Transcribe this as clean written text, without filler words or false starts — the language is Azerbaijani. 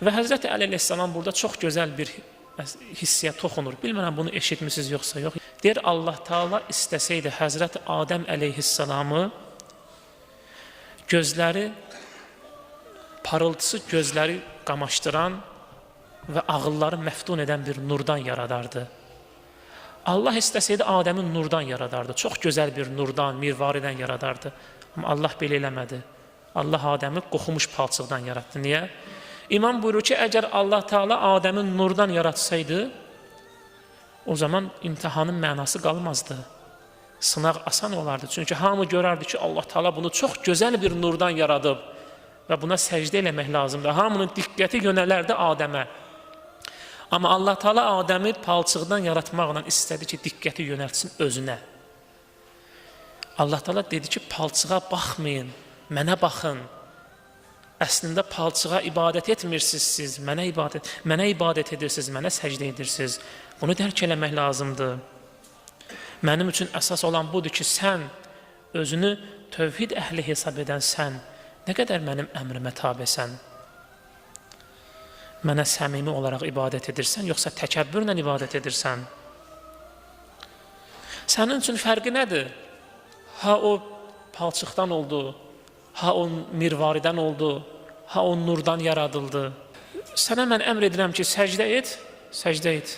Və Həzrəti Əli əleyhissalam burada çox gözəl bir hissiyə toxunur. Bilmirəm bunu eşitmisiniz yoxsa yox. Deyir Allah Taala istəsəydi Həzrəti Adəm əleyhissalamı gözləri parıltısı gözləri qamaşdıran və ağılları məftun edən bir nurdan yaradardı. Allah istəsəydi Adəmi nurdan yaradardı. Çox gözəl bir nurdan, mirvaridən yaradardı. Amma Allah belə eləmədi. Allah Adəmi qoxumuş palçıqdan yaratdı. Niyə? İmam buyurur ki, əgər Allah Teala Adəmi nurdan yaratsaydı, o zaman imtihanın mənası qalmazdı. Sınaq asan olardı. Çünki hamı görərdi ki, Allah Teala bunu çox gözəl bir nurdan yaradıb və buna səcdə eləmək lazımdır. Hamının diqqəti yönələrdi Adəmə. Amma Allah Teala Adəmi palçıqdan yaratmaqla istədi ki, diqqəti yönəltsin özünə. Allah Teala dedi ki, palçığa baxmayın, mənə baxın. Əslində palçığa ibadət etmirsiniz siz, mənə ibadət edirsiniz, mənə səcdə edirsiniz. Bunu dərk eləmək lazımdır. Mənim üçün əsas olan budur ki, sən özünü tövhid əhli hesab edən sən nə qədər mənim əmrimə tabesən? Mənə səmimi olaraq ibadət edirsən, yoxsa təkəbbürlə ibadət edirsən? Sənin üçün fərqi nədir? Ha o palçıqdan oldu, ha o mirvaridən oldu, ha o nurdan yaradıldı. Sənə mən əmr edirəm ki, səcdə et, səcdə et.